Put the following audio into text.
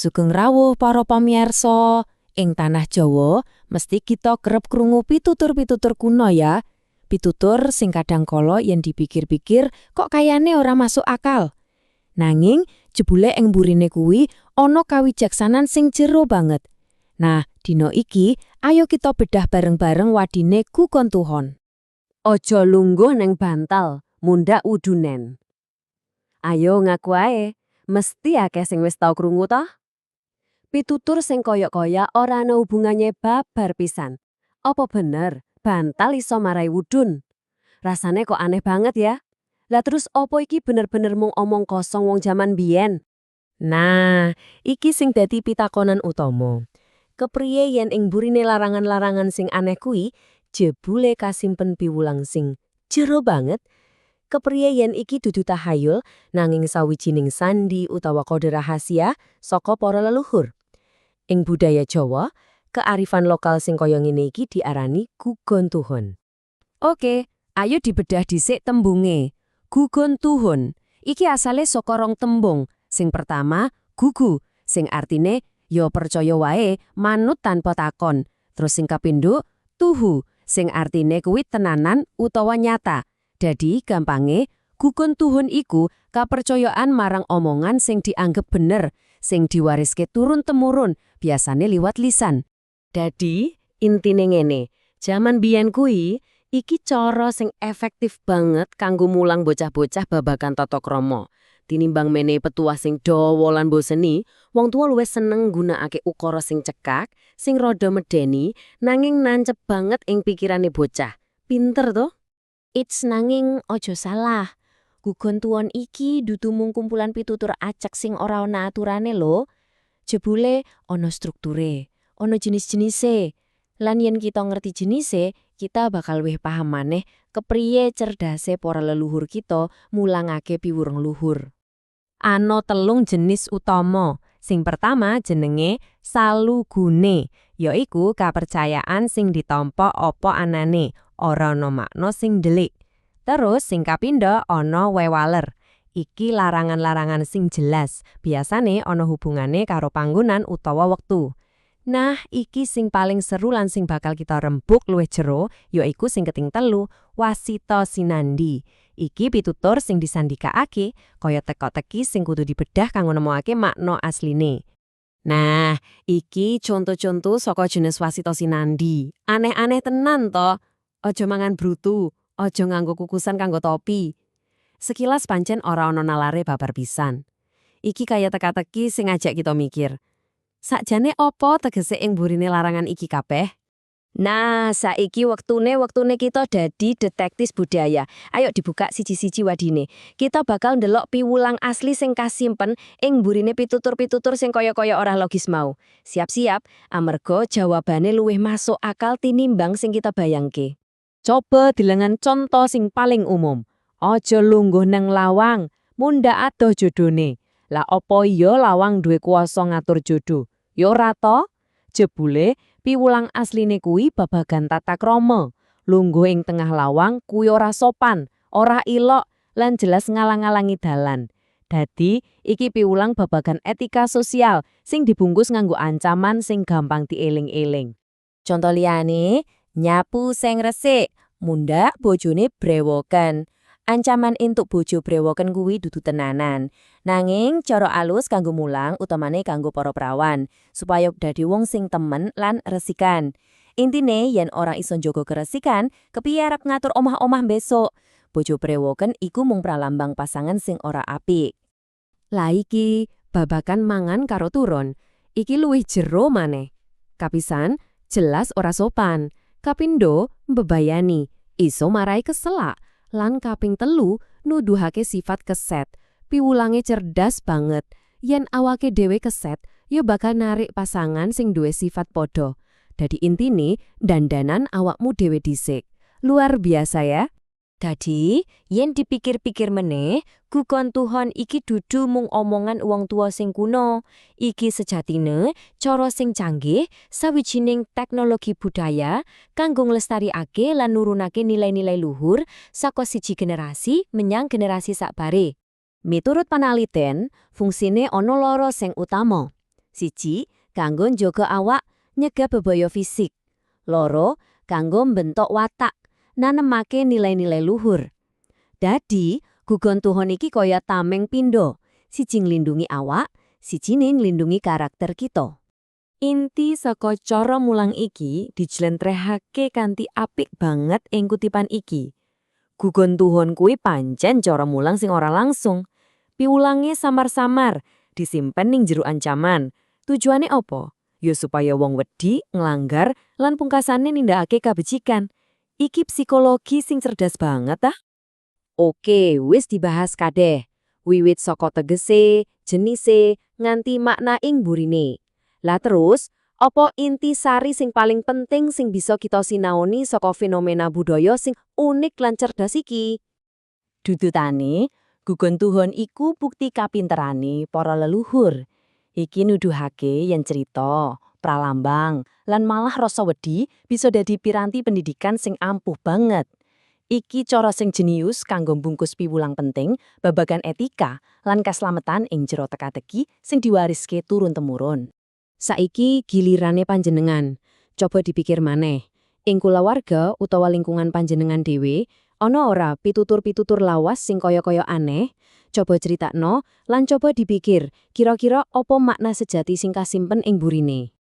Sugeng rawuh, para pamirsa. Ing tanah Jawa mesti kita kerep krungu pitutur-pitutur kuno, ya. Pitutur sing kadang kala yen dipikir-pikir kok kayane ora masuk akal. Nanging jebule ing burine kuwi ana kawijaksanan sing jero banget. Nah, dino iki ayo kita bedah bareng-bareng wadine gugon tuhon. Ojo lungguh neng bantal, mundak wudunen. Ayo ngaku ae, mesti akeh sing wis tau krungu toh? Pitutur sing koyok-koyak ora ana hubungannya babar pisan. Apa bener bantal iso marai wudun? Rasane kok aneh banget, ya. Lah, terus opo iki bener-bener mung omong kosong wong jaman biyen? Nah, iki sing dadi pitakonan utama. Kepriye yen ing burine larangan-larangan sing aneh kuwi jebule kasimpen piwulang sing jero banget? Kepriye yen iki dudu tahayul, nanging sawijining sandi utawa kode rahasia saka para leluhur? Ing budaya Jawa, kearifan lokal sing kaya ngene iki diarani gugon tuhon. Oke, ayo dibedah dhisik tembunge. Gugon tuhon. Iki asale saka rong tembung. Sing pertama, gugu, sing artine ya percaya wae, manut tanpa takon. Terus sing kapindho, tuhu, sing artine kuwi tenanan utawa nyata. Dadi gampange, gugon tuhun iku kapercayaan marang omongan sing dianggep bener, sing diwariske turun-temurun, biasane liwat lisan. Dadi, intine ngene, jaman biyen kuwi iki cara sing efektif banget kanggo mulang bocah-bocah babagan tata krama. Tinimbang menehi petuah sing dawa lan boseni, wong tua luwih seneng nggunakake ukara sing cekak, sing rada medeni, nanging nancep banget ing pikirane bocah. Pinter toh? Eits, nanging ojo salah. Gugon tuon iki dudu mung kumpulan pitutur acak sing ora ana aturane lho. Jebule ana strukture, ana jenis-jenise. Lan yen kita ngerti jenise, kita bakal luwih paham maneh kepriye cerdase para leluhur kita mulangake piwurung luhur. Ana telung jenis utama. Sing pertama jenenge salugune, yaiku kapercayaan sing ditampa apa anane, ora ana makna sing ndelik. Terus sing kapindho ana wewaler. Iki larangan-larangan sing jelas, biasane ana hubungane karo panggonan utawa wektu. Nah, iki sing paling seru lan sing bakal kita rembug luwih jero, yaiku sing kaping telu, wasita sinandi. Iki pitutur sing disandikake, kaya teka-teki sing kudu dibedah kanggo nemokake makna asline. Nah, iki contoh-contoh saka jenis wasita sinandi. Aneh-aneh tenan to. Aja mangan brutu, aja nganggo kukusan kanggo topi. Sekilas pancen ora ana nalare babar pisan. Iki kaya teka-teki sing ngajak kita mikir. Sakjane opo tegese ing burine larangan iki kabeh? Nah, saiki wektune kita dadi detektif budaya. Ayo dibuka siji-siji wadine. Kita bakal ndelok piwulang asli sing kasimpen ing burine pitutur-pitutur sing kaya-kaya ora logis mau. Siap-siap, amarga jawabane luwih masuk akal tinimbang sing kita bayangke. Coba delengen contoh sing paling umum. Aja lungguh nang lawang, mundak adoh jodone. Lah, opo iya lawang duwe kuasa ngatur jodoh? Ya ora to? Jebule piwulang asline kuwi babagan tata krama. Lungguh ing tengah lawang kuwi ora sopan, ora ilok, lan jelas ngalang-alangi dalan. Dadi, iki piwulang babagan etika sosial sing dibungkus nganggo ancaman sing gampang dieling-eling. Contoh liyane, nyapu sing resik, mundak bojone brewoken. Ancaman entuk bojo brewoken kuwi dudu tenanan. Nanging cara alus kanggo mulang, utamane kanggo para perawan, supaya dadi wong sing temen lan resikan. Intine, yen ora iso njaga keresikan, kepiye arep ngatur omah-omah besok? Bojo brewoken iku mung pralambang pasangan sing ora apik. Lah, iki babagan mangan karo turun. Iki luwih jero maneh. Kapisan, jelas ora sopan. Kapindo, mbebayani, iso marai keselak. Lan kaping telu, nuduhake sifat keset. Piwulange cerdas banget. Yen awake dhewe keset, ya bakal narik pasangan sing duwe sifat podo. Dadi intine, dandanan awakmu dhewe dhisik. Luar biasa, ya. Dadi, yen dipikir-pikir meneh, gugon tuhon iki dudu mung omongan wong tua sing kuno. Iki sejatine cara sing canggih, sawijining teknologi budaya kanggo nglestarikake lan nurunake nilai-nilai luhur saka siji generasi menyang generasi sakbare. Miturut panaliten, fungsine ana loro sing utama. Siji, kanggo njaga awak, nyegah bebaya fisik. Loro, kanggo mbentuk watak, nanemake nilai-nilai luhur. Dadi, gugon tuhon iki kaya tameng pindo. Siji nglindungi awak, sijine nglindungi karakter kita. Inti saka cara mulang iki dijlentrehake kanthi apik banget ing kutipan iki. Gugon tuhon kuwi pancen cara mulang sing ora langsung. Piwulange samar-samar, disimpen ning jero ancaman. Tujuane apa? Ya supaya wong wedi, nglanggar, lan pungkasane nindakake kabecikan. Iki psikologi sing cerdas banget, ah. Oke, wis dibahas kabeh. Wiwit saka tegese, jenise, nganti makna ing burine. Lah terus, apa inti sari sing paling penting sing bisa kita sinaoni saka fenomena budaya sing unik lan cerdas iki? Dudutane, gugon tuhon iku bukti kapinterane para leluhur. Iki nuduhake yen cerita, pralambang, lan malah rasa wedi bisa dadi piranti pendidikan sing ampuh banget. Iki cara sing jenius kanggo mbungkus piwulang penting babagan etika lan kaslametan ing jero teka-teki sing diwariske turun-temurun. Saiki gilirane panjenengan. Coba dipikir maneh. Ing kulawarga utawa lingkungan panjenengan dhewe, ana ora pitutur-pitutur lawas sing kaya-kaya aneh? Coba critakno lan coba dipikir, kira-kira apa makna sejati sing kasimpen ing burine.